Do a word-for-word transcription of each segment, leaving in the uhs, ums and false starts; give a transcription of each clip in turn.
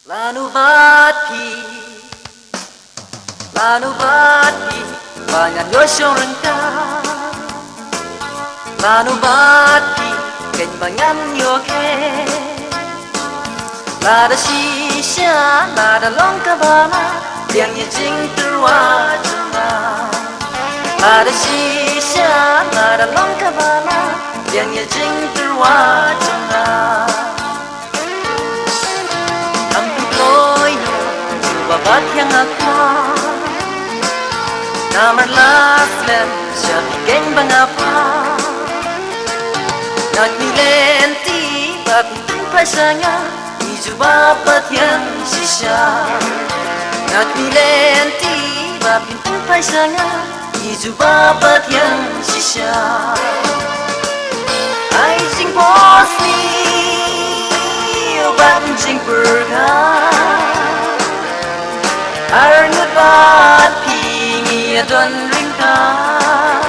Lano bad phi, lano bad phi, ba ngan ïoh shong ryngkat. Lano bad phi, keiñ ba ngan ïoh khet. Lada shisha, lada long kaba lah, biang ïa jingtyrwa jong nga. Lada shisha, lada long kaba lah, biang ïa jingtyrwa jong nga. Ngam pynkloi noh, jubab ba thiang nga kwah. Namar la slem sha phi keiñ ba nga phah. Nga kmie lynti ba phin pynphai sha nga, ïa jubab ba thiang shisha. Nga kmie lynti ba phin pynphai sha nga, ïa jubab ba thiang shisha. Ai jingphohsniew bad jingpyrkhat, arngut bad phi ngi ïa don ryngkat.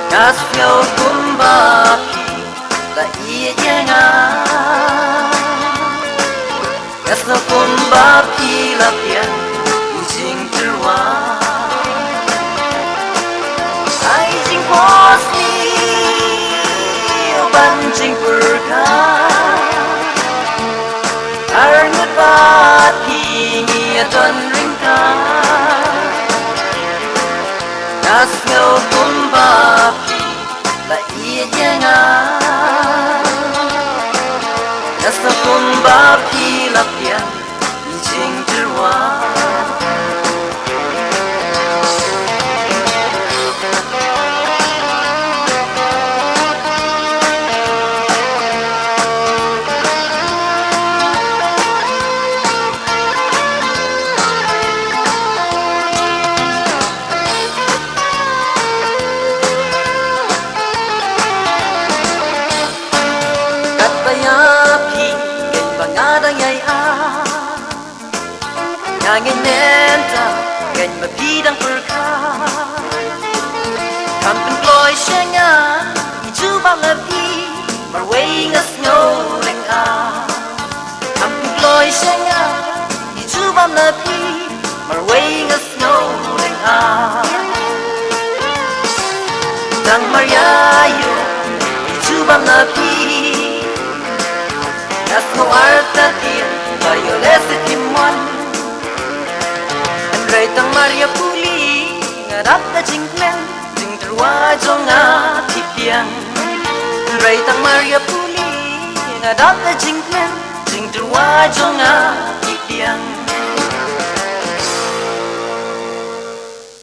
Nga sngew kumba phi la ïeit ïa nga. Nga sngew kumba phi la pdiang ïa jingtyrwa. Ai jingphohsniew bad jingpyrkhat, arngut bad phi ngi ïa don ryngkat. Nga sngew kumba phi la ïeit ïa nga. Nga sngew kumba phi la pdiang ïa jingtyrwa. Katba ïa phi keiñ ba nga dang ïai ai. Nga ngeit mynta keiñ ba phi dang pyrkhat. Kham pynkloi sha nga ïa jubab na phi, marwei nga sngew lyngngoh. Kham pynkloi sha nga ïa jubab na phi, marwei nga sngew lyngngoh. Tang mar ïa ïoh ïa jubab na phi, nga sngew artatien ba ïoh lehse phim wan. Hynrei tang mar ïa pule nga dap da jingkmen, jingtyrwa jong nga phi pdiang. Hynrei tang mar ïa pule nga dap da jingkmen, jingtyrwa jong nga phi